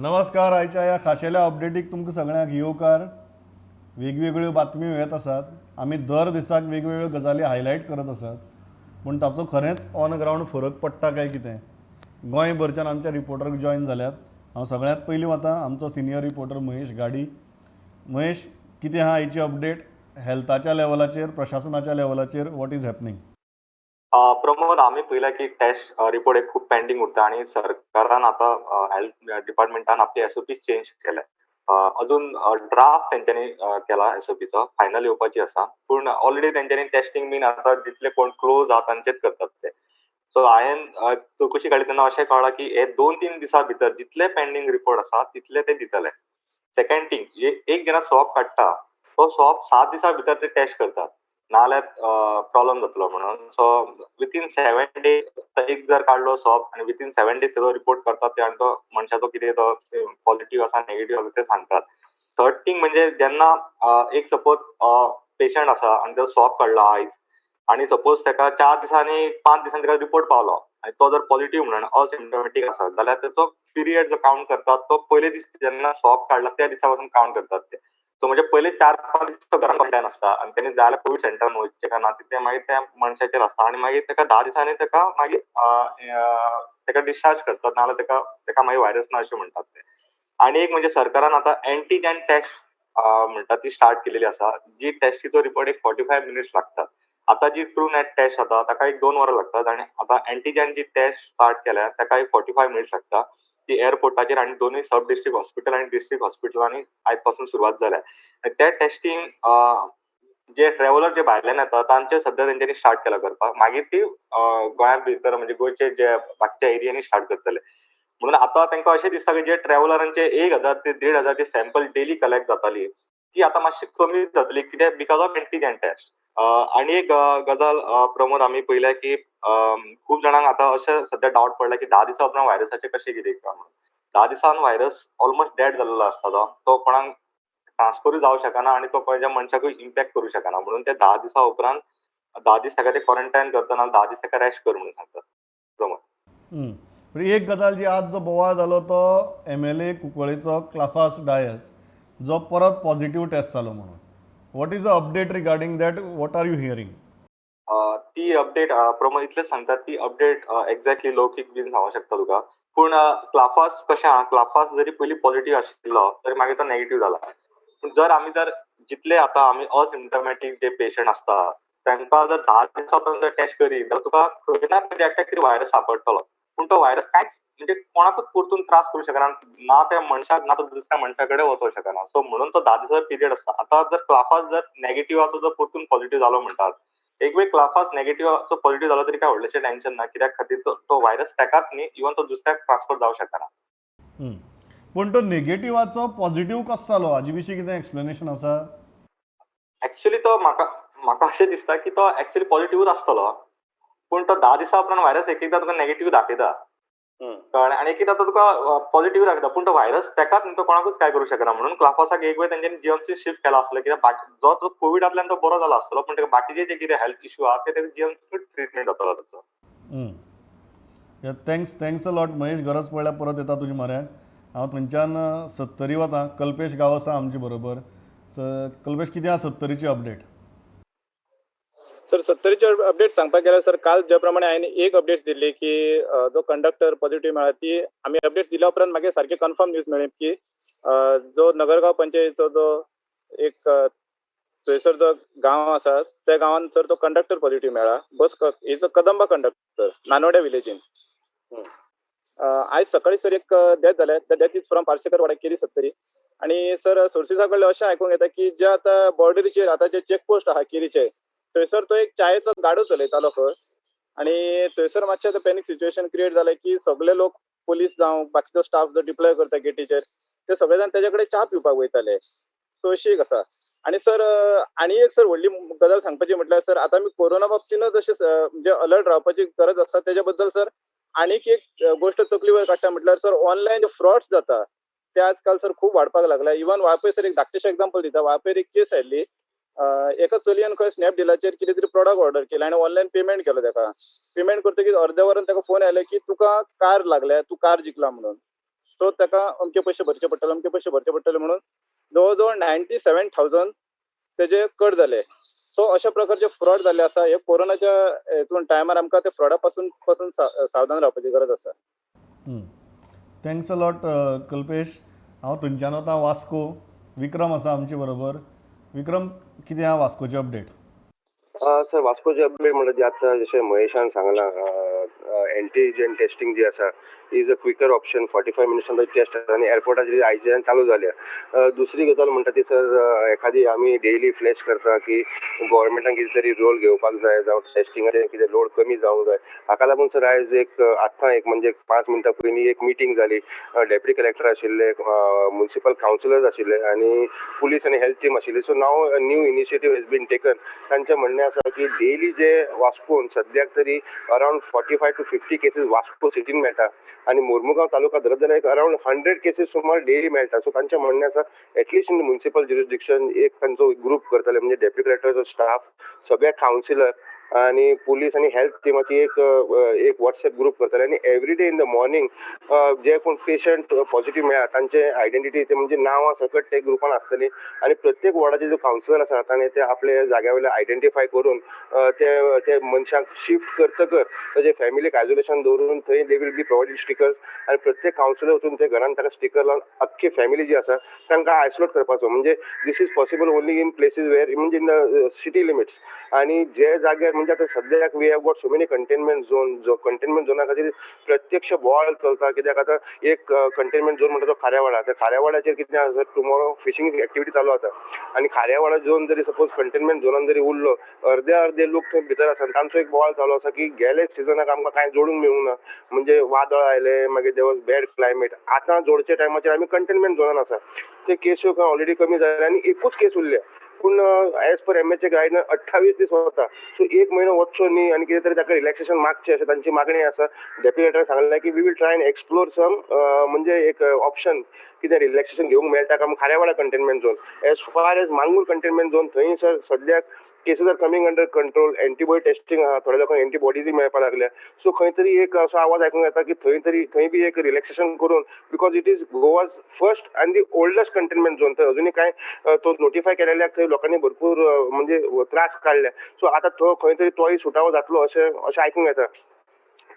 नमस्कार. आयच्या ह्या खाशेल्या अपडेटीक तुमकां सगळ्यांक येवकार. वेगवेगळ्यो बातम्यो येत आसात. आमी दर दिसाक वेगवेगळ्यो गजाली हायलायट करत आसात, पूण ताचो खरेंच ऑन ग्रावंड फरक पडटा काय कितें? गोंयभरच्यान आमच्या रिपोर्टराक जॉयन जाल्यात. हांव सगळ्यांत पयलीं वता आमचो सिनियर रिपोर्टर महेश घाडी. महेश, कितें आहा आयची अपडेट हेल्थाच्या लेवलाचेर, प्रशासनाच्या लेवलाचेर? What is happening? Pramod, आमी पळयला की टेस्ट रिपोर्ट एक खूब पेंडींग उरता आनी सरकारान आतां हेल्थ डिपार्टमेंटान आपली एसओपी चेंज केल्या. अजून ड्राफ्ट तेंच्यांनी केला एसओपीचो, फायनल येवपाची आसा, पूण ऑलरेडी तेंच्यांनी टेस्टिंग बीन आसा जितले कोण क्लोज आहा तांचेच करतात ते. सो हांवें चवकशी काडली तेन्ना अशें कळ्ळां की हे 2-3 दिसां भितर जितले पेंडींग रिपोर्ट आसा तितले ते दितले. सेकंड थिंग, एक जेन्ना स्वॉब काडटा तो स्वॉब 7 दिसां भितर ते टेस्ट करतात, नाजाल्यार प्रॉब्लम जातलो म्हणून. सो विथीन 7 डेज एक जर काडलो स्वॉब आनी विथीन 7 डेज तेजो रिपोर्ट करतात ते आनी तो मनशाचो कितें तो पॉझिटिव्ह आसा नेगेटिव्ह आसा ते सांगतात. थर्ड थिंग म्हणजे जेन्ना एक सपोज पेशंट आसा आनी तो स्वॉब काडला आयज आनी सपोज ताका 4 दिसांनी 5 दिसांनी ताका रिपोर्ट पावलो आनी तो जर पॉझिटिव्ह म्हणून असिम्टोमॅटीक आसा जाल्यार तेचो पिरियड जो कावंट करतात तो पयले दीस जेन्ना स्वॉब काडला त्या दिसा पासून कावंट करतात ते. सो म्हणजे पयले 4-5 दीस तो घरान क्वॉरंटायन आसता आनी तेणी जाय जाल्यार कोवीड सेंटरान वचचें काय ना ते मागीर त्या मनशाचेर आसता आनी मागीर ताका 10 दिसांनी ताका मागीर ताका डिस्चार्ज करतात, नाजाल्यार ताका ताका मागीर व्हायरस ना अशें म्हणटात ते. आनी एक म्हणजे सरकारान आतां एंटीजन टेस्ट म्हणटा ती स्टार्ट केलेली आसा, जी टेस्टीचो रिपोर्ट एक 45 मिनिट्स लागतात. आतां जी ट्रू नॅट टेस्ट जाता ताका एक 2 वरां लागतात आनी आतां एंटीजन जी टेस्ट स्टार्ट केल्या ताका एक 45 मिनिट्स लागता. ती एअरपोर्टाचेर आनी दोनूय सब डिस्ट्रिक्ट हॉस्पिटल आनी डिस्ट्रिक्ट हॉस्पिटलांनी आयज पासून सुरवात जाल्या. आनी ते टेस्टींग जे ट्रॅव्हलर जे भायल्यान येता तांचे सद्या तेंच्यांनी स्टार्ट केला करपाक, मागीर ती गोंया भितर म्हणजे गोंयचे जे बाकीच्या एरियांनी स्टार्ट करतले. म्हणून आतां तांकां अशें दिसता की जे ट्रॅव्हलरांचे 1000 ते 1500 जे सॅम्पल डेली कलेक्ट जाताली ती आतां मातशी कमी जातली, कित्याक because of antigen test. आनी एक गजाल प्रमोद आमी पळयल्या की खूब जाणांक आतां अशें सद्या डावट पडला की 10 दिसां उपरांत व्हायरसाचें कशें कितें काय म्हणून. 10 दिसान व्हायरस ऑलमोस्ट डेड जाल्लो आसता, तो कोणाक ट्रान्सफरूय जावंक शकना आनी तो खंयच्या मनशाकूय इम्पॅक्ट करूं शकना, म्हणून ते 10 दिसां उपरांत 10 दीस ताका ते क्वॉरंटायन करतना 10 दीस ताका रेस्ट कर म्हणून सांगतात. प्रमोद, एक गजाल जी आज जो बोवाळ जालो तो MLA कुंकळेचो क्लाफास डायस जो परत पॉझिटिव्ह टेस्ट जालो म्हणून, what is the update regarding that? What are you hearing? ती अपडेट प्रमोद इतलेच सांगतात, ती अपडेट एक्झॅक्टली लौकीक बीन सांगूंक शकता तुका, पूण क्लाफास कशें आहा, क्लाफास जरी पयलीं पॉझिटिव्ह आशिल्लो तरी मागीर तो नेगेटिव्ह जाला. पूण जर आमी जर जितले आतां आमी असिम्टोमॅटीक जे पेशंट आसता तांकां जर 10 दिसां उपरांत जर टेस्ट करीत जाल्यार तुका खंय ना खंय एकट्याक तरी व्हायरस सापडटलो, पूण तो व्हायरस कांयच म्हणजे कोणाकूच परतून त्रास करूं शकना, ना त्या मनशाक ना तो दुसऱ्या मनशा कडेन वचूंक शकना. सो म्हणून तो 10 दिसाचो पिरियड आसता. आतां जर क्लाफास जर नेगेटिव्हाचो जर परतून पॉझिटिव्ह जालो म्हणटात, एक वेळ क्लाफास नेगेटिव्हाचो पॉझिटिव्ह जालो तरी काय व्हडलेशें टेन्शन ना, कित्याक खातीर तो व्हायरस ताकाच न्ही इवन तो दुसऱ्याक ट्रान्सफर जावंक शकना. पूण तो नेगेटिव्हाचो पॉझिटिव्ह कसो जालो हाजे विशीं कितें एक्सप्लेनेशन आसा? एक्चुअली तो म्हाका अशें दिसता की तो एक्चुअली पॉझिटिव्हूच आसतलो, पूण तो 10 दिसां उपरांत व्हायरस एक एकदां तुका नेगेटिव्ह दाखयता, कळ्ळें, आनी एक एकदां तो तुका पॉझिटिव्ह दाखयता, पूण तो व्हायरस ताकाच न्ही तो कोणाकूच काय करूं शकना. म्हणून क्लाफासाक एक वेळ तेंच्यांनी जीएमसी शिफ्ट केला आसलो, कित्याक बाकी जो तो कोविडांतल्यान तो बरो जाला आसतलो, पूण ताका बाकीचे जे कितें हेल्थ इश्यू आहा ते तेजे जीएमसी ट्रिटमेंट जातलो ताचो. Thanks a lot Mahesh. गरज पडल्यार परत येता तुजे म्हऱ्यान. हांव थंयच्यान सत्तरी वता, कल्पेश गांवस आसा आमचे बरोबर. कल्पेश, कितें आसा सत्तरीची अपडेट? सर, सत्तरीचे अपडेट सांगपाक गेल्यार सर, काल ज्या प्रमाणे हांवें एक अपडेट्स दिल्ली की जो कंडक्टर पॉझिटिव्ह मेळ्ळा, ती आमी अपडेट्स दिल्या उपरांत मागीर सारकी कन्फर्म न्यूज मेळ्ळी की जो नगरगांव पंचायतीचो जो एक थंयसर जो गांव आसा त्या गांवान सर तो कंडक्टर पॉझिटिव्ह मेळ्ळा, बस हेचो कदंबा कंडक्टर नानोड्या विलेजीन. आयज सकाळी सर एक डेथ जाल्या, the death is from Parsekar Wada Keri Sattari. आनी सर सोर्सिसा कडल्यान अशें आयकूंक येता की जे आतां बॉर्डरीचेर आतां जे चॅकपोस्ट आहा केरीचे थंयसर तो एक चायेचो गाडो चलयतालो खंय, आनी थंयसर मातशें आतां पॅनीक सिच्युएशन क्रिएट जालें की सगळे लोक पोलीस जावं बाकीचो स्टाफ जो डिप्लॉय करता गेटीचेर ते सगळे जाण तेजे कडेन च्या पिवपाक वयताले. सो अशी एक आसा. आनी सर आनी एक सर व्हडली गजाल सांगपाची म्हटल्यार सर आतां आमी कोरोना बाबतीनच अशें म्हणजे अलर्ट रावपाची गरज आसा तेज्या बद्दल सर आनीक एक गोश्ट तकली वयर काडटा म्हटल्यार सर ऑनलायन जे फ्रॉड्स जाता ते आजकाल सर खूब वाडपाक लागला. इवन वाळपय सर एक धाकटेशें एग्जाम्पल दिता, वाळपयर एक केस आयिल्ली, एका चलयेन खंय स्नॅपडिलाचेर कितें तरी प्रोडक्ट ऑर्डर केलें आनी ऑनलायन पेमेंट केलो ताका. पेमेंट करतकीच अर्द्या वरान ताका फोन आयलो की तुका कार लागल्या, तूं कार जिखला म्हणून. सो ताका अमके पयशे भरचे पडटले, अमके पयशे भरचे पडटले म्हणून जवळ जवळ 97,000 तेजे कट जाले. सो अशा प्रकारचे फ्रॉड जाल्ले आसा. हे कोरोनाच्या हेतून टायमार आमकां ते फ्रॉडा पासून पासून सावधान रावपाची गरज आसा. Thanks a lot Kalpesh. हांव थंयच्यान वता वास्को. विक्रम आसा आमचे बरोबर. विक्रम, कितें आहा वास्कोचे अपडेट? सर, वास्कोचे अपडेट म्हणटा ती आतां जशें महेशान सांगलां, एंटीजन टेस्टिंग जी आसा is a quicker option. 45 मिनिट्सान test आसा आनी एअरपोर्टाचेर आयच्यान चालू जाल्या. दुसरी गजाल म्हणटा ती सर, एखादी आमी डेली फ्लॅश करता की गोवोरमेंटान कितें तरी रोल घेवपाक जाय जावं टेस्टिंगाचेर कितें लोड कमी जावंक जाय. हाका लागून सर आयज एक आतां एक म्हणजे 5 मिनटां पयलीं एक मिटींग जाली. डेप्युटी कलेक्टर आशिल्ले, म्युनिसिपल कावन्सिलर्स आशिल्ले आनी पुलीस आनी हेल्थ टीम आशिल्ली. So now new initiative has been taken. तांचें म्हणणें आसा की डेली जे वास्कोन सद्याक तरी around 45 to 50 cases Vasco सिटीन मेळटा आनी मोर्मुगांव तालुका धरत जाल्यार एक अरावंड 100 केसीस सुमार डेली मेळटा. सो तांचें म्हणणें आसा, at least in municipal jurisdiction एक तांचो ग्रूप करतले, म्हणजे डेप्युटी कलेक्टराचो स्टाफ, सगळे कावन्सिलर आनी पुलीस आनी हेल्थ टिमाची एक एक वॉट्सएप ग्रूप करतले आनी every day in the morning जे कोण पेशंट पॉझिटीव मेळ्ळा तांचे आयडेंटिटी, ते म्हणजे नांवां सकट ते ग्रुपान आसतली आनी प्रत्येक वॉर्डाचे जो कावन्सिलर आसा ताणें ते आपले जाग्या वयले आयडेंटिफाय करून ते ते मनशाक शिफ्ट करतकर ताजे फॅमिलीक आयसोलेशन दवरून थंय they will be provided stickers आनी प्रत्येक कावन्सिलर वचून ते घरान ताका स्टिकर लावन अख्खी फॅमिली जी आसा तांकां आयसोलेट करपाचो. म्हणजे this is possible only in places where म्हणजे इन the city limits आनी जे जाग्यार म्हणजे आतां सद्याक we have got so many containment zone. जो कंटेनमेंट झोना खातीर प्रत्यक्ष बोवाळ चलता, कित्याक आतां एक कंटेनमेंट झोन म्हणटा तो खाऱ्यावाडा. त्या खाऱ्यावाड्याचेर कितें आसा, टुमॉरो फिशींग एक्टिविटी चालू जाता आनी खाऱ्यावाडा झोन जरी सपोज कंटेनमेंट झोनान जरी उरलो, अर्दे अर्दे लोक थंय भितर आसा. तांचो एक बोवाळ चालू आसा की गेले सिजनाक आमकां कांय जोडूंक मेळूंक ना, म्हणजे वादळ आयलें, मागीर there was bad climate. आतां जोडच्या टायमाचेर आमी कंटेनमेंट झोनान आसा. ते केस्यो ऑलरेडी कमी जाले आनी एकूच केस उरल्या, पूण as per MHA guideline 28 दीस वता. सो एक म्हयनो वचचो न्ही आनी कितें तरी ताका रिलॅक्सेशन मागचें अशें तांची मागणी आसा. डेप्युटी कलेक्टरान सांगलें की we will try and explore some म्हणजे एक ऑप्शन कितें रिलॅक्सेशन घेवंक मेळटा काय खाऱ्यावाडा containment zone. As far as Mangor containment zone, थंय सर सद्याक cases are coming under control. Antibody testing आहा, थोड्या लोकांक एंटीबॉडीजय मेळपाक लागल्या. सो खंय तरी एक असो आवाज आयकूंक येता की थंय तरी थंय बी एक रिलॅक्सेशन करून, because it is Goa's first and the oldest containment zone, थंय अजुनूय कांय तो नोटिफाय केलेल्याक थंय लोकांनी भरपूर म्हणजे त्रास काडले. सो आतां तो खंय तरी तोय सुटावो जातलो अशें अशें आयकूंक येता.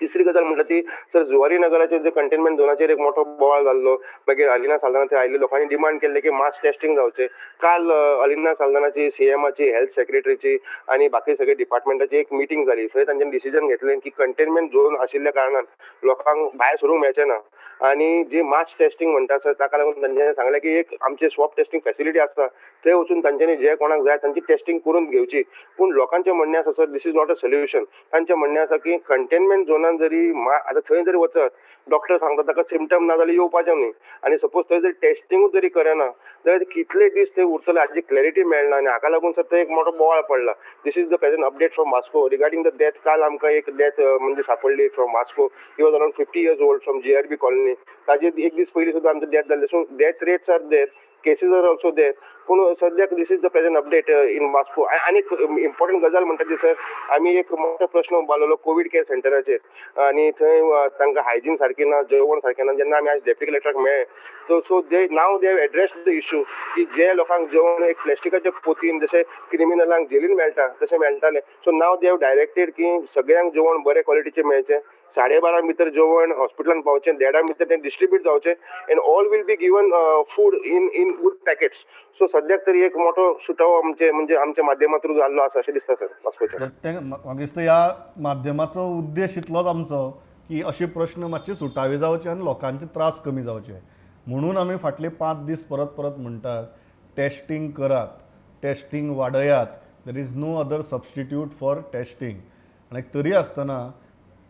तिसरी गजाल म्हणटा ती सर, जुवारी नगराचेर जे कंटेनमेंट झोनाचेर एक मोठो बोवाळ जाल्लो, मागीर अलिना साल्दाना थंय आयिल्ले, लोकांनी डिमांड केल्ले की मास टेस्टिंग जावचें. काल अलिना साल्दानाची, सीएमाची, हेल्थ सेक्रेटरीची आनी बाकी सगळे डिपार्टमेंटाची एक मिटींग जाली. थंय तांच्यानी डिसिजन घेतलें की कंटेनमेंट झोन आशिल्ल्या कारणान लोकांक भायर सरूंक मेळचें ना आनी जी मास टेस्टिंग म्हणटा सर, ताका लागून तांच्यांनी सांगलें की एक आमचे स्वॉब टेस्टिंग फॅसिलिटी आसता, थंय वचून तांच्यांनी जे कोणाक जाय तांची टेस्टिंग करून घेवची. पूण लोकांचें म्हणणें आसा, sir, this is not a solution. तांचें म्हणणें आसा की कंटेनमेंट झोनान जरी आतां थंय जरी वचत, डॉक्टर सांगता ताका सिमटम ना जाल्यार येवपाचें न्ही आनी सपोज थंय जरी टेस्टिंगूच जरी करना जाल्यार कितले दीस थंय उरतले हाजी क्लॅरिटी मेळना आनी हाका लागून सर थंय एक मोठो बोवाळ पडला. This is the present update from Vasco. Regarding the death, काल आमकां एक डेथ म्हणजे सापडली from Vasco. He was around 50 years old from GRB colony. ताजे एक दीस पयलीं सुद्दां आमचें डेथ जाल्लें. So death rates are there, cases are also there, पूण सद्याक this is the present update in Vasco. आनी एक इम्पॉर्टंट गजाल म्हणटा ती सर, आमी एक मोठो प्रश्न उबारलेलो कोवीड केअर सेंटराचेर आनी थंय तांकां हायजीन सारकी ना, जेवण सारकें ना. जेन्ना आमी आयज डेप्युटी कलेक्टराक मेळ्ळे, तो so they now they address the issue की जे लोकांक जेवण एक प्लॅस्टिकाच्या पोतीन, जशें क्रिमिनलांक जेलीन मेळटा तशें मेळटालें. So now they have directed की सगळ्यांक जेवण बरे क्वॉलिटीचें मेळचें, 12:30 भितर जेवण हॉस्पिटलान पावचें, देडा भितर तें डिस्ट्रिब्यूट जावचें and all will be given food in good packets. So सद्याक तरी एक मोठो सुटावो आमचे म्हणजे आमच्या माध्यमा थ्रू जाल्लो आसा अशें दिसता सर वास्कोच्या. तें म्हाका दिसता, ह्या माध्यमाचो उद्देश इतलोच आमचो की अशे प्रश्न मातशे सुटावे जावचे आनी लोकांचे त्रास कमी जावचे म्हणून आमी फाटले 5 दीस परत परत म्हणटात, टेस्टींग करात, testing वाडयात. There is no other substitute for testing. आनी तरी आसतना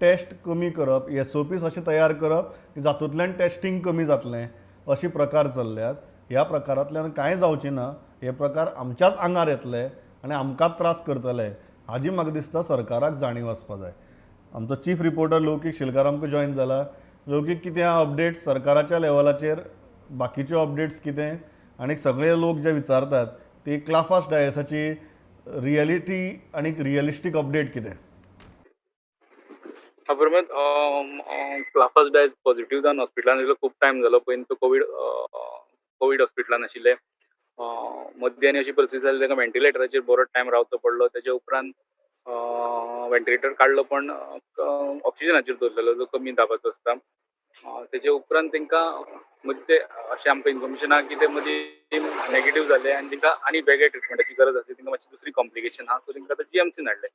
टेस्ट कमी करप, एसओपीस अशें तयार करप की जातूंतल्यान टेस्टींग कमी जातलें, अशे प्रकार चल्ल्यात. ह्या प्रकारांतल्यान कांय जावचें ना. हे प्रकार आमच्याच आंगार येतले आनी आमकांच त्रास करतले हाजी म्हाका दिसता सरकाराक जाणीव आसपा जाय. आमचो चीफ रिपोर्टर लौकीक शिलकार आमकां जॉयन जाला. लौकीक, कितें अपडेट्स सरकाराच्या लेवलाचेर, बाकीच्यो अपडेट्स कितें आनी सगळे लोक जे विचारतात ती क्लाफास डायसाची रियलिटी आनी रियलिस्टीक अपडेट कितें? प्रमोद, क्लाफास डायज पॉझिटिव्ह जावन हॉस्पिटलान येयलो खूब टायम जालो. पयलीं तो कोवीड हॉस्पिटलान आशिल्ले. मदीं आनी अशी परिस्थिती जाली ताका व्हेंटिलेटराचेर बरो टायम रावचो पडलो. तेच्या उपरांत व्हेंटिलेटर काडलो पण ऑक्सिजनाचेर दवरलेलो जो कमी दाबाचो आसता. तेजे उपरांत तांकां मदीं ते अशें आमकां इन्फॉर्मेशन आहा की ते मदीं नेगेटीव जाले आनी तांकां आनी वेगळे ट्रिटमेंटाची गरज आसली. तांकां मातशी दुसरी कॉम्प्लिकेशन आहा, सो तांकां आतां जीएमसीन हाडले.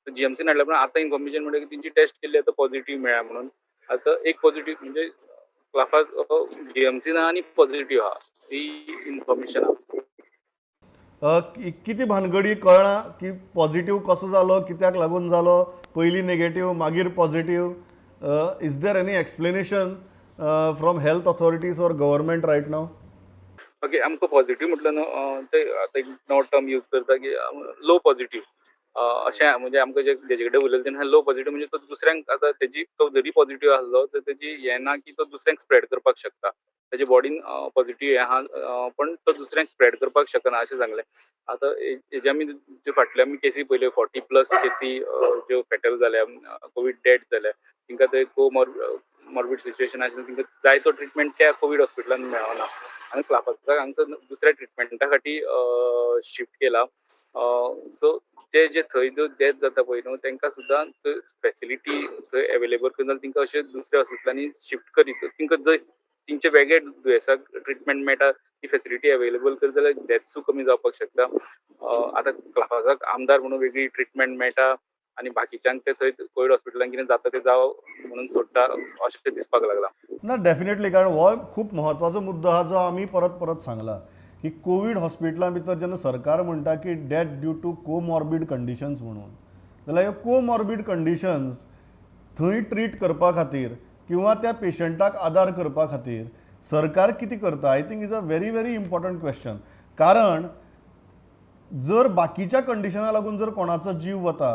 जीएमसीन हाडल्या उपरांत आतां इन्फॉर्मेशन म्हणटा की तेंची टेस्ट केल्ली आतां पॉझिटीव मेळ्ळ्या म्हणून. आतां एक पॉझिटीव म्हणजे क्लाफास जीएमसीन आहा आनी पॉझिटीव आहा, ही इन्फॉर्मेशन आहा. कितें भानगडी कळना की पॉझिटीव कसो जालो, कित्याक लागून जालो, पयलीं नेगेटीव मागीर positive. Is there any explanation from health authorities or government right now? Okay, आमकां पॉझिटीव म्हटलं न्हू ते आतां एक नवो टर्म यूज करता की लो पॉझिटीव अशें. म्हणजे आमकां जे जेजे कडेन उलयले तेन्ना लो पॉझिटीव म्हणजे तो दुसऱ्यांक आतां तेजी तो जरी पॉझिटीव आसलो तर तेजी हें ना की तो दुसऱ्यांक स्प्रेड करपाक शकता. तेजे बॉडीन पॉझिटीव हें आहा पण तो दुसऱ्यांक स्प्रेड करपाक शकना अशें सांगलें. आतां हेजे आमी ज्यो फाटल्यो आमी केसी पळयल्यो 40+ केसी ज्यो फेटल जाल्या, कोवीड डेथ जाल्या, तांकां ते कोमॉर्बीड सिच्युएशन आशिल्लें, तांकां जाय तो ट्रिटमेंट त्या कोवीड हॉस्पिटलान मेळना आनी क्लाफासाक हांगसर दुसऱ्या ट्रिटमेंटा खातीर शिफ्ट केला. सो ते जे थंय जो डेथ जाता पळय न्हू तांकां सुद्दां फेसिलिटी थंय एवेलेबल करून जाल्यार तांकां अशें दुसऱ्या हॉस्पिटलांनी शिफ्ट करीत तांकां जंय तेंचे वेगळे दुयेंसाक ट्रिटमेंट मेळटा ती फेसिलिटी एवेलेबल करीत जाल्यार डेथसूय कमी जावपाक शकता. आतां क्लाफासाक आमदार म्हणून वेगळी ट्रिटमेंट मेळटा आनी बाकीच्यांक ते थंय कोवीड हॉस्पिटलान कितें जाता तें जावं म्हणून सोडटा अशें दिसपाक लागलां. ना, डेफिनेटली, कारण हो खूब म्हत्वाचो मुद्दो आहा जो आमी परत परत सांगला की कोवीड हॉस्पिटलां भितर जेन्ना सरकार म्हणटा की death due to comorbid conditions म्हणून, जाल्यार ह्यो कोमॉर्बीड कंडिशन्स थंय ट्रीट करपा खातीर किंवा त्या पेशंटाक आदार करपा खातीर सरकार कितें करता, I think is a very very important question. कारण जर बाकीच्या कंडिशना लागून जर कोणाचो जीव वता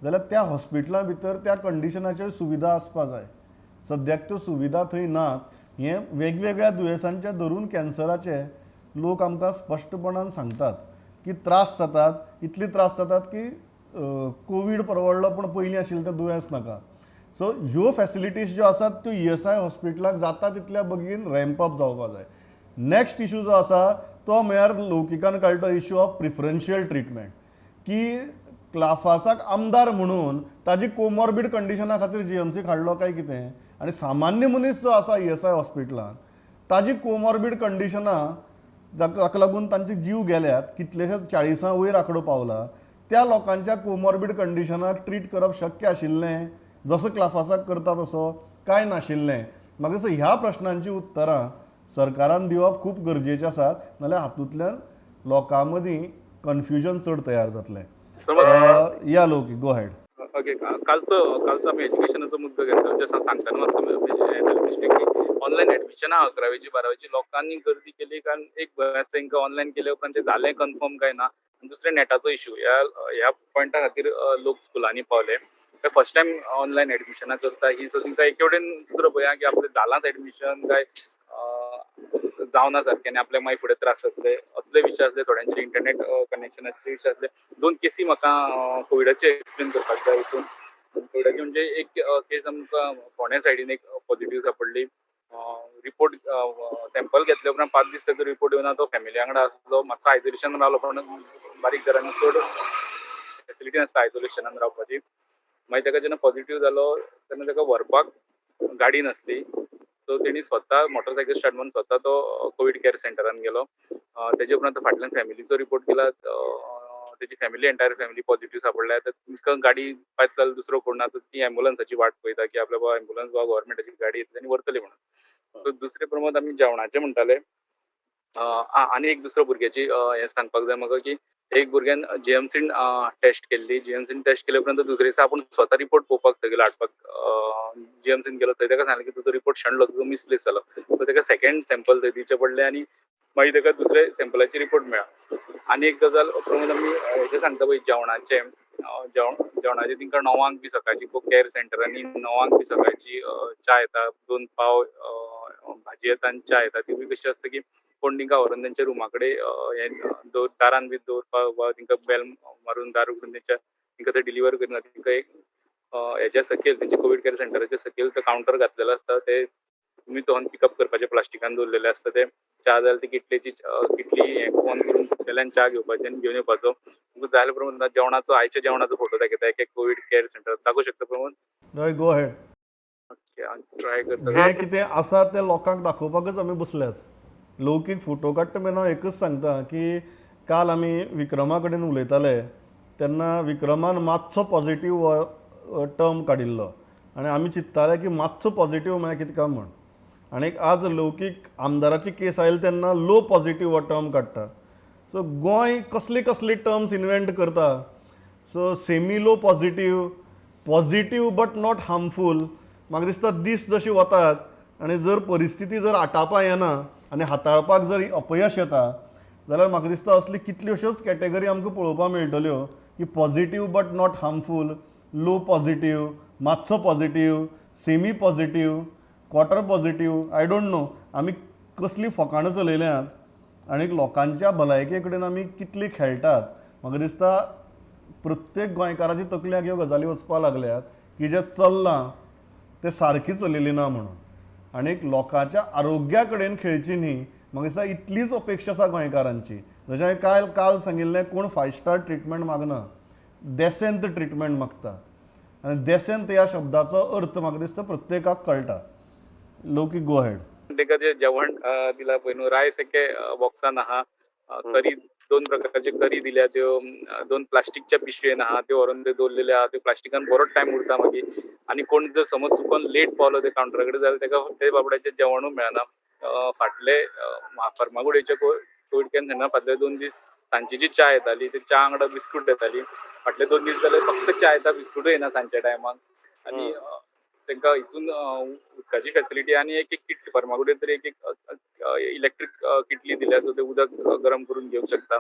जाल्यार त्या हॉस्पिटलां भितर त्या कंडिशनाच्यो सुविधा आसपा जाय. सद्याक त्यो सुविधा थंय नात. हें वेगवेगळ्या दुयेंसांच्या धरून कॅन्सराचे लोक आमकां स्पश्टपणान सांगतात की त्रास जातात, इतले त्रास जातात की कोवीड परवडलो पूण पयलीं आशिल्लें तें दुयेंस नाका. सो ह्यो फॅसिलिटीज ज्यो आसात त्यो ईएसआय हॉस्पिटलाक जाता तितल्या बेगीन रॅम्प अप जावपाक जाय. नेक्स्ट इशू जो आसा तो म्हळ्यार लौकिकान काडलो इशू ऑफ प्रिफरन्शियल ट्रिटमेंट, की क्लाफासाक आमदार म्हणून ताजी कोमॉर्बीड कंडिशना खातीर जीएमसीक हाडलो काय कितें, आनी सामान्य मनीस जो आसा ईएसआय हॉस्पिटलान ताजी कोमॉर्बीड कंडिशनां ताका लागून तांचे जीव गेल्यात, कितलेशेच 40 वयर आंकडो पावला, त्या लोकांच्या कोमॉर्बीड कंडिशनाक ट्रीट करप शक्य आशिल्लें जसो क्लाफासाक करता तसो काय नाशिल्लें? म्हाका दिसता ह्या प्रश्नांची उत्तरां सरकारान दिवप खूब गरजेचें आसात, नाल्यार हातूंतल्यान लोकां मदीं कन्फ्युजन चड तयार जातलें. या लोकी, गो हेड. ओके, कालचो आमी एज्युकेशनाचो मुद्दो घेतलो. जसो सांगतना मातसो मिस्टेक की ऑनलायन एडमिशनां 11वेची 12वेची लोकांनी गर्दी केली कारण एक भंय आसता तांकां ऑनलायन केले उपरांत तें जालें कन्फर्म काय ना, आनी दुसरें नेटाचो इशू. ह्या पॉयंटा खातीर लोक स्कुलांनी पावले. फर्स्ट टायम ऑनलायन एडमिशनां करता ही, सो तांकां एके वटेन दुसरो भंय आहा की आपलें जालांच एडमिशन काय जावना सारकें आनी आपल्याक मागीर फुडें त्रास जातले असले विशय आसले. थोड्यांचे इंटरनेट कनेक्शनाचे विशय आसले. 2 केसी म्हाका कोविडाचे एक्सप्लेन करपाक जाय. हितून कोविडाचे म्हणजे एक केस आमकां फोंड्या सायडीन एक पॉझिटीव सापडली. रिपोर्ट सॅम्पल घेतले उपरांत 5 दीस ताचो रिपोर्ट येवना. तो फॅमिली वांगडा आसलो, मातसो आयसोलेशन रावलो पण बारीक घरांनी चड फेसिलिटी नासता आयसोलेशनान रावपाची. मागीर ताका जेन्ना पॉझिटीव जालो तेन्ना ताका व्हरपाक गाडी नासली, सो तेणी स्वता मोटरसायकल स्टार्ट मारून स्वता तो कोवीड केअर सेंटरान गेलो. तेजे उपरांत फाटल्यान फॅमिलीचो रिपोर्ट केला, तेजी फॅमिली एंटायर फॅमिली पॉझिटीव सापडल्या. तर तांकां गाडी पायत जाल्यार दुसरो कोण ना, तर ती एम्बुलन्साची वाट पळयता की आपल्या बाबा एम्बुलन्स वा गव्हर्मेंटाची गाडी येतली आनी व्हरतली म्हणून. सो दुसरे प्रमोद आमी जेवणाचें म्हणटाले. आनी एक दुसरो भुरग्याची हें सांगपाक जाय म्हाका की एक भुरग्यान जीएमसीन टेस्ट केल्ली. जीएमसीन टेस्ट केले उपरांत दुसरे दिसा आपूण स्वता रिपोर्ट पळोवपाक थंय गेलो हाडपाक. जीएमसीन गेलो थंय ताका सांगलें की तुजो रिपोर्ट शेणलो, तुजो मिसप्लेस जालो. सो ताका सेकंड सॅम्पल थंय दिवचें पडलें आनी मागीर ताका दुसरे सॅम्पलाची रिपोर्ट मेळ्ळा. आनी एक गजाल प्रमोद आमी हेजें सांगता पळय जेवणाचें. जेवणाचें तांकां 9 बी सकाळची केअर सेंटरांनी 9 बी सकाळची च्या येता, 2 पाव भाजी येता आनी च्या येता. ती बी कशी आसता की कोण तांकां व्हरून तेंच्या रुमा कडेन हें दारान बी दवरपाक वा तांकां बेल मारून दार उगडून तेंच्या तांकां थंय डिलिव्हर करिना. तांकां एक हेज्या सकयल तेंच्या कोवीड केअर सेंटराच्या सकयल तो कावंटर घातलेलो आसता, ते तुमी थंय पिकअप करपाचे प्लास्टिकान दवरलेले आसता. ते च्या जाल्यार ती किटलेची किटली हें ऑन करून पेल्यान च्या घेवपाची आनी घेवन येवपाचो. तुमकां जाय जाल्यार प्रमोद जेवणाचो, आयच्या जेवणाचो फोटो दाखयता. एक एक कोवीड केअर सेंटर दाखोवंक शकता प्रमोद? हय, गो अहेड. ओके, हांव ट्राय करता. जें कितें आसा तें लोकांक दाखोवपाकच आमी बसल्यात. लौकीक फोटो काडटा मेरेन हांव एकच सांगता की काल आमी विक्रमा कडेन उलयताले तेन्ना विक्रमान मातसो पॉजिटीव हो टर्म काडिल्लो आनी आमी चिंत्ताले की मातसो पॉजिटीव म्हळ्यार कितें काय म्हूण. आनी आज लौकीक आमदाराची केस आयली तेन्ना लो पॉजिटीव हो टर्म काडटा. सो गोंय कसली कसली टर्म्स इनवेंट करता. So semi low positive, positive but not harmful. म्हाका दिसता दीस जशे वतात आनी जर परिस्थिती जर आटापा येना आनी हाताळपाक जर अपयश येता जाल्यार म्हाका दिसता असली कितल्योश्योच कॅटेगरी आमकां पळोवपाक मेळटल्यो की positive but not harmful, low positive, मातसो positive, semi positive, quarter positive. I don't know आमी कसली फकाणां चलयल्यांत आनी लोकांच्या भलायके कडेन आमी कितली खेळटात. म्हाका दिसता प्रत्येक गोंयकाराच्या तकल्याक ह्यो गजाली वचपाक लागल्यात की जें चल्लां तें सारकी चलयली ना म्हणून, आनी लोकांच्या आरोग्या कडेन खेळची न्ही. म्हाका दिसता इतलीच अपेक्षा आसा गोंयकारांची. जशें हांवें काल सांगिल्लें, कोण फायव स्टार ट्रिटमेंट मागना, डेसेंत ट्रिटमेंट मागता. आनी डेसेंत ह्या शब्दाचो अर्थ म्हाका दिसता प्रत्येकाक कळटा. लौकीक, गो अहेड. तांकां जें जेवण दिलां पळय न्हू, रायस एके बॉक्सान आहा, करी दोन प्रकारचे करी दिल्या, त्यो दोन प्लास्टिकच्या पिशवेन आहा, त्यो व्हरून ते दवरलेले आहा. त्यो प्लास्टिकान बरोच टायम उरता मागीर. आनी कोण जर समज चुकोन लेट पावलो ते कावंटरा कडेन जाल्यार ताका ते बाबड्याचें जेवणूय मेळना. फाटले फर्मागुडयेच्या कोवीड केअर सेंटरान फाटले 2 दीस सांजची जी च्या येताली ते च्या वांगडा बिस्कूट येताली. फाटले 2 दीस जाले फक्त च्या येता, बिस्कुटूय येना सांजच्या टायमाक. आनी तांकां हितून उदकाची फेसिलिटी आनी एक एक किटली फर्मागुडयेर तरी एक एक इलेक्ट्रीक किटली दिल्या, सो ते उदक गरम करून घेवंक शकता.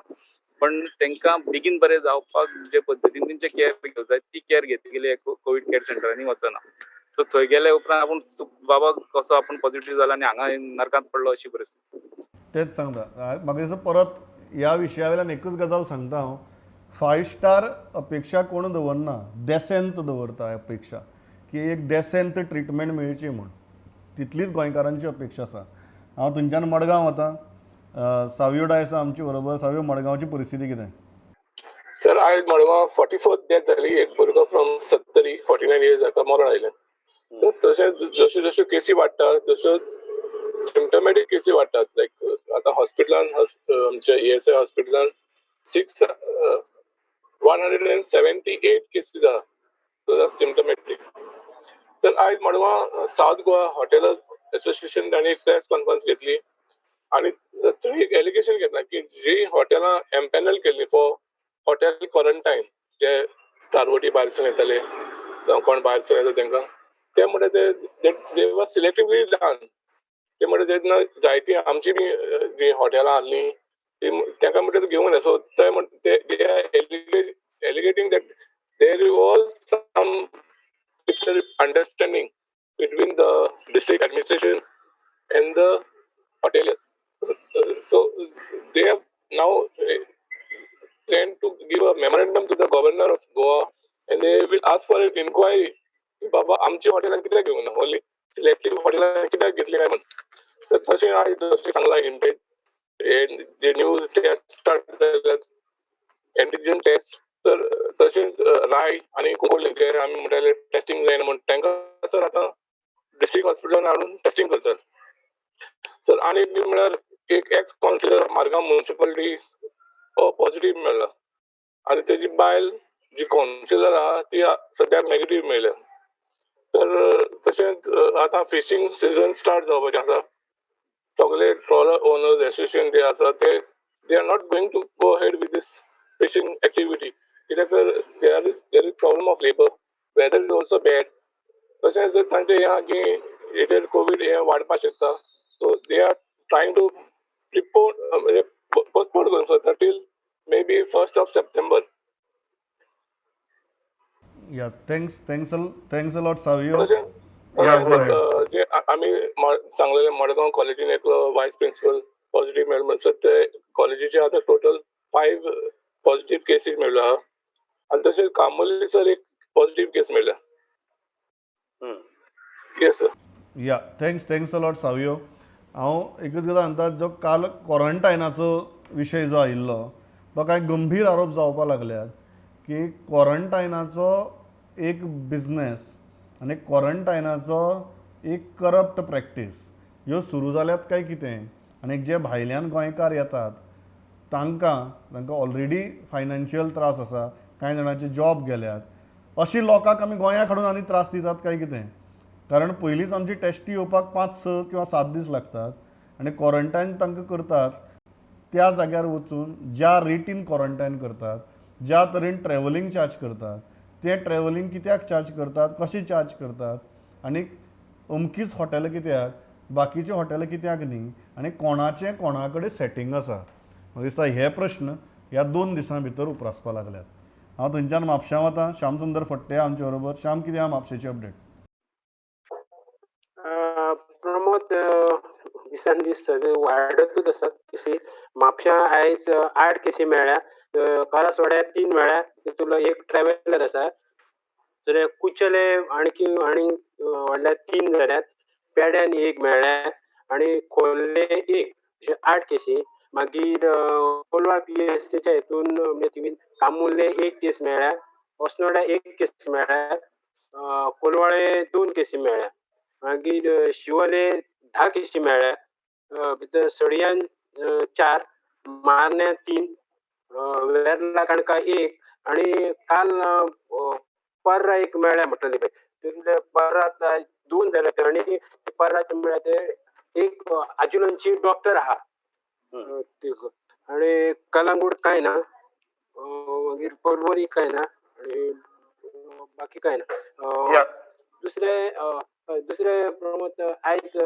पण तांकां बेगीन बरें जावपाक जे पद्दतीन तेंचे केअर घेवंक जाय ती केअर घेतली कोवीड केअर सेंटरांनी वचना. सो थंय गेले उपरांत आपूण बाबा कसो आपूण पॉझिटिव्ह जाला आनी हांगा नरकांत पडलो अशी परिस्थिती. तेच सांगता, म्हाका दिसता परत ह्या विशया वयल्यान एकूच गजाल सांगता हांव, फायव स्टार अपेक्षा कोण दवरना, डेसेंत दवरता अपेक्षा की एक डेसेंत ट्रिटमेंट मेळची म्हूण. तितलीच गोंयकारांची अपेक्षा आसा. हांव थंयच्यान मडगांव वता, सावियो डायस आमचे बरोबर. सावियो, मडगांवची परिस्थिती कितें? सर, आयज मडगांव 44th death जाली. एक भुरगो फ्रॉम सत्तरी, 49 इयर्स, जाका मरण आयलें. तशेंच जश्यो जश्यो केसी वाडटा तश्यो सिम्टमॅटीक केसी वाडटात. लायक आतां हॉस्पिटलान, आमच्या ईएसआय हॉस्पिटलान 178 केसीस आहा सिम्टमॅटीक. तर आयज Madgaon south Goa hotel association तांणी एक प्रेस कॉन्फरन्स घेतली आनी थंय एक एलिगेशन घेतला की जी हॉटेलां एम्पॅनल केल्ली फॉर हॉटेल क्वॉरंटायन, जे तारवटी भायरसून येताले जावं कोण भायरसून येता तांकां, ते म्हणटा ते they was सिलेक्टिवली डन. ते म्हणटा तेन्ना जायती आमची बी जी हॉटेलां आहलीं ती तांकां म्हणटा घेवंक ना. सो ते म्हणटा they are allegating that there was some understanding between the district administration and the hoteliers. So they have now planned to give a memorandum to the governor of Goa and they will ask for an inquiry. बाबा आमची हॉटेलां कित्याक घेवंक ना, only selective हॉटेलां कित्याक घेतली काय म्हूण. सर तशें आयज जशें सांगलां इंटेट जे न्यू टेस्ट स्टार्ट जाल्यात एंटीजन टेस्ट, तर तशेंच राय आनी कुंकळ्ळे जे आमी म्हणटाले टेस्टींग जायना म्हूण, तांकां सर आतां डिस्ट्रिक्ट हॉस्पिटलान हाडून टेस्टींग करतात सर. आनी एक म्हळ्यार एक ex councillor Margao municipality positive मेळ्ळा आनी तेजी बायल जी कावन्सिलर आहा ती सद्याक नेगेटीव मेळ्ळ्या. तर तशेंच आतां फिशींग सिजन स्टार्ट जावपाचें आसा. सगळे ट्रॉलर ओनर्स एसोसिएशन जे आसा ते they are not going to go ahead with this fishing activity कित्याक तर there is problem of labour, weather is also bad. तशेंच तांचें हें आहा की हेचेर कोवीड हें वाडपाक शकता, so they are trying to prepone म्हणजे पोस्टपोन करूंक सोदता till maybe 1st of September. Yeah, thanks a lot Savio. तशें जे आमी सांगलेले मडगांव कॉलेजीन एकलो वायस प्रिंसिपल पॉझिटिव्ह मेळ्ळो म्हणसर ते कॉलेजीचे आतां टोटल 5 पॉझिटिव्ह केसीस मेळ्ळ्यो आहा. आनी तशेंच कामोली सर एक पॉझिटिव्ह केस मेळ्ळ्या. Yes sir. Yeah, thanks thanks a lot Savio. हांव एकच गजाल सांगता, जो काल क्वॉरंटायनाचो विशय जो आयिल्लो तो कांय गंभीर आरोप जावपाक लागल्यात की क्वॉरंटायनाचो एक बिजनेस आनी क्वॉरंटायनाचो एक करप्ट प्रॅक्टीस ह्यो सुरू जाल्यात काय कितें, आनी जे भायल्यान गोंयकार येतात तांकां तांकां ऑलरेडी फायनान्शियल त्रास आसा, कांय जाणांचे जॉब गेल्यात, अशी लोकांक आमी गोंयाक हाडून आनी त्रास दितात काय कितें, कारण पयलींच आमची टेस्टी येवपाक 5, 6 किंवा 7 दीस लागतात आनी क्वॉरंटायन तांकां करतात त्या जाग्यार वचून ज्या रेटीन क्वॉरंटायन करतात, ज्या तरेन ट्रॅव्हलिंग चार्ज करतात, तें ट्रॅव्हलिंग कित्याक चार्ज करतात, कशें चार्ज करतात, आनी अमकीच हॉटेलां कित्याक, बाकीचीं हॉटेलां कित्याक न्ही, आनी कोणाचें कोणा कडेन सेटींग आसा. म्हाका दिसता हे प्रश्न ह्या 2 दिसां भितर उप्रासपाक लागल्यात. हांव थंयच्यान म्हापश्यां वतां, श्याम सुंदर फट्टे आमचे बरोबर. श्याम, कितें आहा म्हापशेची अपडेट? प्रमोद, दिसान दीस सगळे वाडतूच आसात केसी. म्हापश्यां आयज 8 केसी मेळ्ळ्या, करासवाड्यार 3 मेळ्ळ्या, तितूंतलो एक ट्रॅव्हलर आसा. जाल्यार कुचेले आणखी आनी व्हडल्या 3 जाल्यात, पेड्यान 1 मेळ्ळ्या आनी खोर्ले 1, अशे 8 केसी. मागीर कोलवा PSCच्या हितून म्हणजे कामुर्ले 1 केस मेळ्ळ्या, अस्नोड्या 1 केस मेळ्ळ्या, कोलवाळे 2 केसी मेळ्ळ्या, मागीर शिवोले 10 केसी मेळ्ळ्या, भितर सडयान 4, मारण्या 3, वेर्ला काणका 1 आनी काल पर्रा 1 मेळ्ळ्या म्हटलेली पळय, तितूंतले पर्रा 2 जाल्या आनी पर्रा मेळ्ळ्या ते एक आजुलनची डॉक्टर आहा आनी कलांगूट कांय ना, मागीर पर्वरी कांय ना आनी बाकी कांय ना. दुसरे दुसरे प्रमोद, आयज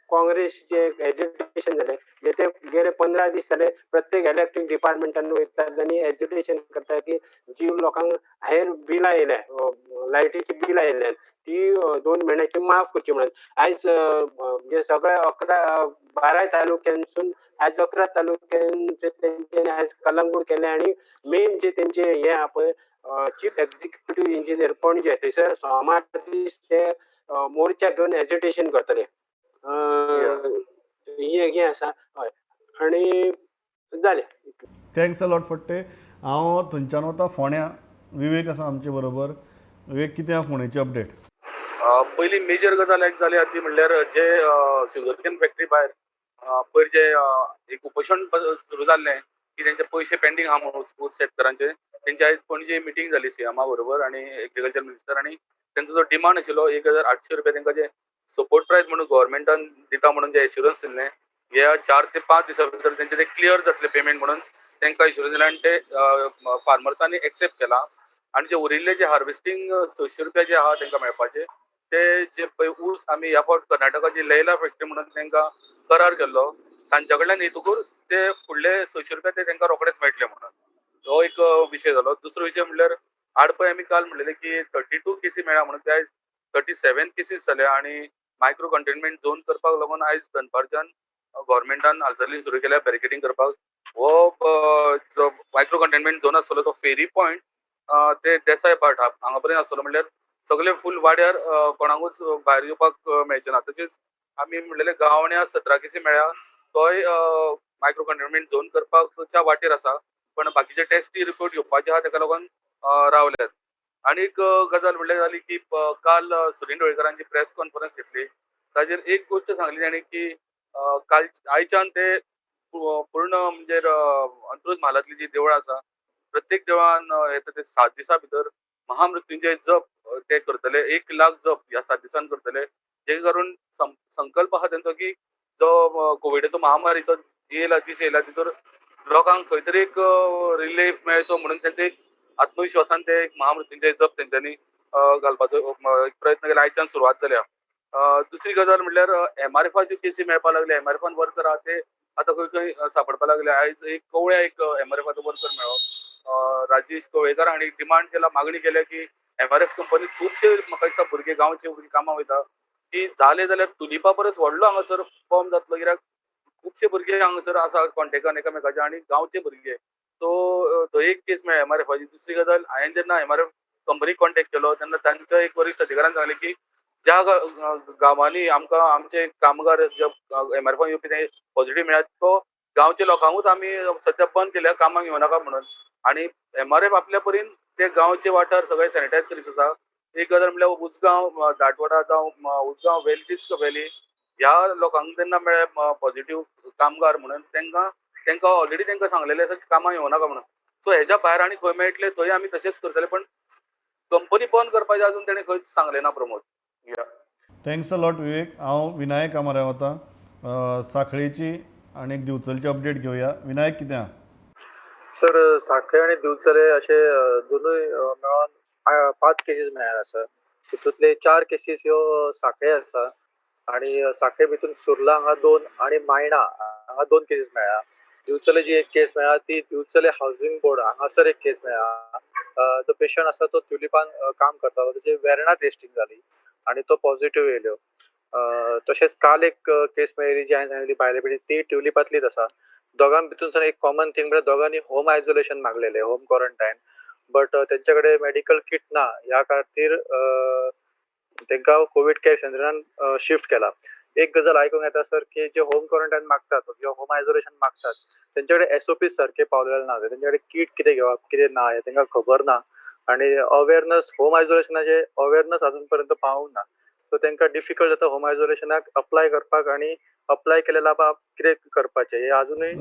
काँग्रेसचे एज्युटेशन जालें, जे ते गेले 15 दीस जाले प्रत्येक इलेक्ट्रीक डिपार्टमेंटान वयतात आनी एज्युटेशन करता की जी लोकांक हेर बिलां येयल्या, लायटीची बिलां येयल्या ती 2 म्हयन्याची माफ करची म्हणून. आयज म्हणजे सगळ्या 11 12 तालुक्यांसून आयज 11 तालुक्यांचे तेंच्यांनी आयज कलंगूट केलें आनी मेन जे तेंचे हे आहा पळय चीफ एक्झिक्युटीव इंजिनियर पणजे थंयसर सोमार दीस ते मोर्चा घेवन एज्युटेशन करतले. हे आसा हय आनी जालें. Thanks a lot Phadte. हांव थंयच्यान वता फोंड्या, विवेक आसा आमचे बरोबर. विवेक, कितें आहा फोंडेची अपडेट? पयली मेजर गजाल एक जाली ती म्हणल्यार जे शुगरकेन फॅक्टरी भायर पयर जे एक उपोशण सुरू जाल्लें की तेंचे पयशे पेंडींग आहा म्हणून शेतकारांचे, तेंची आयज पणजे मिटींग जाली सीएमा बरोबर आनी एग्रीकल्चर मिनिस्टर, आनी तेंचो जो डिमांड आशिल्लो 1800 रुपया तेंकां जे सपोर्ट प्रायस म्हणून गव्हर्मेंटान दिता म्हणून जे एश्युरन्स दिल्लें, ह्या 4 ते 5 दिसां भितर तेंचे ते क्लियर जातले पेमेंट म्हणून तेंकां एश्युरन्स दिलें आनी ते फार्मर्सांनी एक्सेप्ट केला. आनी जे उरिल्ले जे हार्वेस्टींग 600 रुपया जे आहा तेंकां मेळपाचे, ते जे पळय ऊस आमी ह्या फावट कर्नाटकाची लैला फॅक्टरी म्हणून तेंकां करार केल्लो तांच्या कडल्यान येतकूच ते फुडले 600 रुपया ते तेंकां रोखडेच मेळटले म्हणून हो एक विशय जालो. दुसरो विशय म्हणल्यार आडपय आमी काल म्हणलेले की 32 केसी मेळ्ळ्या म्हणून ते आयज 37 केसीस जाल्या आनी मायक्रो कंटेनमेंट झोन करपाक लागून आयज दनपारच्यान गव्हर्मेंटान हालचाली सुरू केल्या बॅरिकेडींग करपाक. हो जो मायक्रो कंटेनमेंट झोन आसतलो तो फेरी पॉयंट ते देसाय पार्ट हांगा पर्यंत आसतलो, म्हणल्यार सगळे फूल वाड्यार कोणाकूच भायर येवपाक मेळचें ना. तशेंच आमी म्हणलेले गावण्या 17 केसी मेळ्ळ्या, तोय मायक्रो कंटेनमेंट झोन करपाच्या वाटेर आसा, पण बाकीचे टेस्टी रिपोर्ट येवपाचे आहा तेका लागून रावल्यात. आनी एक गजाल म्हणल्यार जाली की काल सुनील ढवळीकरांची प्रेस कॉन्फरन्स घेतली, ताजेर एक गोश्ट सांगली ताणी की काल आयच्यान ते पूर्ण म्हणजे अंत्रुज म्हालांतली जी देवळां आसा प्रत्येक देवळान येता ते 7 दिसां भितर महामृत्युंजय जप ते करतले, 1 लाख जप ह्या 7 दिसान करतले, जे करून संकल्प आहा तेंचो की जो कोविडाचो महामारीचो येयला दीस येयला तितूर लोकांक खंय तरी एक रिलीफ मेळचो म्हणून तेंचे एक आत्मविश्वासान ते एक महामृत्युंजय जप तेंच्यांनी घालपाचो एक प्रयत्न केला, आयच्यान सुरवात जाल्या. दुसरी गजाल म्हणल्यार एमआरएफाच्यो केसी मेळपाक लागले, एमआरएफान वर्कर आहा ते आतां खंय खंय सापडपाक लागले. आयज एक कवळ्या एक एमआरएफाचो वर्कर मेळ्ळो, राजेश कवळेकर हांणी डिमांड केला, मागणी केल्या की एमआरएफ कंपनी खुबशे म्हाका दिसता भुरगे गांवचे भुरगे कामां वयता की जाले जाल्यार तुलिपा परस व्हडलो हांगासर बॉम्ब जातलो, कित्याक खुबशे भुरगे हांगासर आसा कॉन्टेक्टान एकामेकाच्या आनी गांवचे भुरगे. सो थंय एक केस मेळ्ळी एमआरएफाची. दुसरी गजाल, हांवें जेन्ना एमआरएफ कंपनीक कॉन्टेक्ट केलो तेन्ना तांच्या एक वरिश्ठ अधिकाऱ्यान सांगलें की ज्या गांवांनी आमकां आमचे कामगार जे एमआरएफान येवपी ते पॉझिटिव्ह मेळ्ळ्यात तो गांवच्या लोकांकूच आमी सद्या बंद केल्या, कामाक येवनाका म्हणून. आणि एमआरएफ आपल्या परीन ते गांवचे वाठार सगळे सॅनिटायज करीत आसा. एक गजाल म्हणल्यार उजगांव, दाटवाडा जावं उजगांव वेल व्हॅली ह्या लोकांक जेन्ना मेळ्ळे पॉझिटिव्ह कामगार म्हणून तांकां तांकां ऑलरेडी तांकां सांगलेलें आसा की कामाक येवनाका म्हणून. सो हेज्या भायर आनी खंय मेळटले थंय आमी तशेंच करतले, पण कंपनी बंद करपाचें अजून तेणें खंयच सांगलें ना प्रमोद. Thanks a lot विवेक. हांव विनायक कामार वता, सांखळेची आनी एक दिवचलची अपडेट घेवया. विनायक, कितें आहा? सर, सांखळे आनी दिवचले अशे दोनूय मेळोन 5 केसीस मेळ्ळ्यात आसा. तितूंतले 4 केसीस ह्यो सांखळे आसा आनी सांखळे भितून सुर्ला हांगा 2 आनी मायणा हांगा 2 केसीस मेळ्ळ्या. दिवचले जी एक केस मेळ्ळ्या ती दिवचले हावजींग बोर्ड हांगासर एक केस मेळ्ळा. जो पेशंट आसा तो ट्युलिपान काम करतालो, तेची वेर्णा टेस्टींग जाली आनी तो पॉझिटिव्ह येयल्यो. तशेंच काल एक केस मेळ्ळी जी हांवें सांगली भायले पेटी, ती ट्युलिपांतलीच आसा. दोगां भितून एक कॉमन थींग म्हळ्यार दोगांनी होम आयसोलेशन मागलेलें, होम क्वॉरंटायन, बट तेंचे कडेन मेडिकल किट ना ह्या खातीर तांकां कोवीड केअर सेंटरान शिफ्ट केला. एक गजाल आयकूंक येता सर की जे होम क्वॉरंटायन मागतात किंवा होम आयसोलेशन मागतात तेंचे कडेन एसओपी सारके पावलेले ना, तेंचे कडेन किट कितें घेवप कितें ना हें तांकां खबर ना आनी अवेरनस होम आयसोलेशनाचे अवेरनस अजून पर्यंत पावूंक ना. सो तांकां डिफिकल्ट जाता होम आयसोलेशनाक अप्लाय करपाक आनी अप्लाय केले बाब कितें करपाचें हें अजुनूय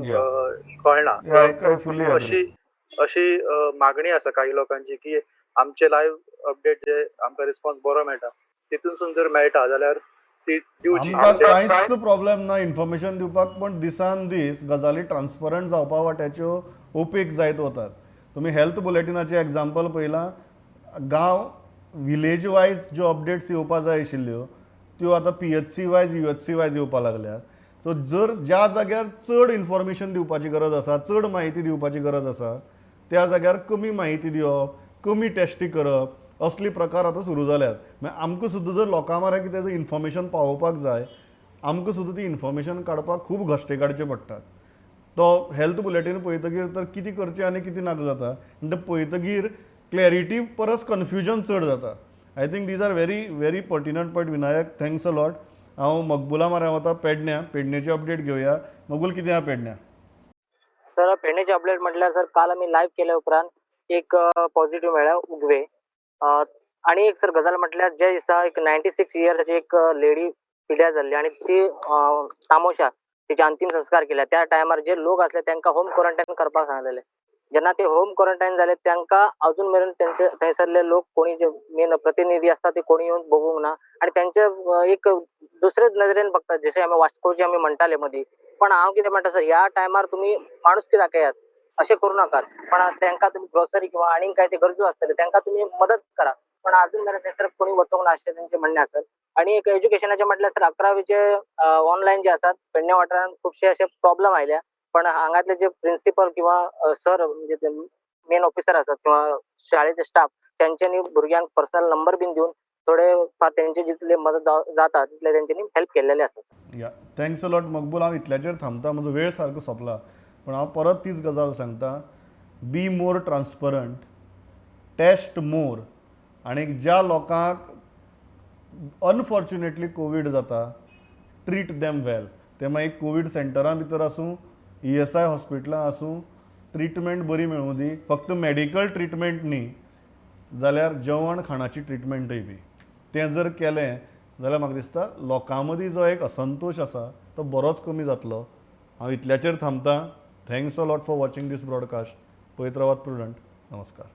कळना. अशी अशी मागणी आसा काही लोकांची की आमचे लायव्ह अपडेट जे आमकां रिस्पॉन्स बरो मेळटा तितूनसून जर मेळटा जाल्यार ती दिवची. कांयच प्रॉब्लेम ना इन्फॉर्मेशन दिवपाक, पण दिसान दीस गजाली ट्रान्सपरंट जावपा वाट्याच्यो ओपेक जायत वतात. तुमी हेल्थ बुलेटिनाचें एग्जाम्पल पळयलां, गांव विलेज वायज ज्यो अपडेट्स येवपा जाय आशिल्ल्यो त्यो आतां PHC wise UHC wise येवपा लागल्यात. सो जर ज्या जाग्यार चड इन्फॉर्मेशन दिवपाची गरज आसा, चड म्हायती दिवपाची गरज आसा, त्या जाग्यार कमी म्हायती दिवप, कमी टेस्टी करप असली प्रकार आतां सुरू जाल्यात. मागीर आमकां सुद्दां जर लोकां म्हऱ्यान कितें जर इन्फॉर्मेशन पावोवपाक जाय, आमकां सुद्दां ती इन्फॉर्मेशन काडपाक खूब घश्टे काडचे पडटात. तो हेल्थ बुलेटीन पळयतकीर तर कितें करचें आनी कितें नाका जाता, म्हणटा पळयतकीर क्लॅरिटी परस कन्फ्युजन चड जाता. I think these are very very pertinent point Vinayak, thanks a lot. हांव मकबुला म्हऱ्यान वता पेडण्या, पेडणेची अपडेट घेवया. मकबूल, कितें आहा पेडण्या? सर, पेडणेची अपडेट म्हटल्यार सर काल आमी लायव्ह केल्या उपरांत एक पॉझिटिव्ह मेळ्ळ्या उगवे. आनी एक सर गजाल म्हटल्यार जे दिसा एक 96 इयर्साची एक लेडी पिड्यार जाल्ली आनी ती तामोशा तिचे अंतीम संस्कार केल्या त्या टायमार जे लोक आसले तांकां होम क्वॉरंटायन करपाक सांगलेले. जेन्ना ते होम क्वॉरंटायन जाले तांकां अजून मेरेन तेंचे थंयसरले लोक कोणी जे मेन प्रतिनिधी आसता ते कोणी येवन बघूंक ना आनी तेंचे एक दुसरेच नदरेन बघतात, जशे आमी वास्कोचे आमी म्हणटाले मदीं. पण हांव कितें म्हणटा सर, ह्या टायमार तुमी माणुसकी दाखयात, अशें करूं नाकात, पण तांकां तुमी ग्रोसरी किंवा आनीक काय ते गरजो आसतले तांकां तुमी मदत करा, पण अजून मेरेन थंयसर कोणी वचोंक ना अशें तेंचें म्हणणें आसा. आनी एक एज्युकेशनाचें म्हटल्यार सर 11वीचे ऑनलायन जे आसात पेडणे वाठारांत खुबशे अशे प्रॉब्लम आयल्या, पण हांगातले जे प्रिन्सिपल किंवा सर म्हणजे मेन ऑफिसर आसात किंवा शाळेचे स्टाफ तेंच्यांनी भुरग्यांक पर्सनल नंबर बीन दिवन थोडे फार तेंचे जितले मदत जाता तितले तेंच्यांनी हेल्प केल्लेले आसा. या, thanks a lot मकबूल. हांव इतल्याचेर थांबता, म्हजो वेळ सारको सोंपला, पण हांव परत तीच गजाल सांगता, be more transparent, test more. आनी ज्या लोकांक अनफॉर्च्युनेटली कोवीड जाता, ट्रीट देम वेल. ते मागीर कोवीड सेंटरां भितर आसूं, ESI हॉस्पिटलां आसूं, ट्रिटमेंट बरी मेळूं दी. फक्त मेडिकल ट्रिटमेंट न्ही जाल्यार जेवण खाणाची ट्रिटमेंटय बी तें जर केलें जाल्यार म्हाका दिसता लोकां मदीं जो एक असंतोश आसा तो बरोच कमी जातलो. हांव इतल्याचेर थांबता. Thanks a lot for watching this broadcast. पळयत रावात प्रुडंट. नमस्कार.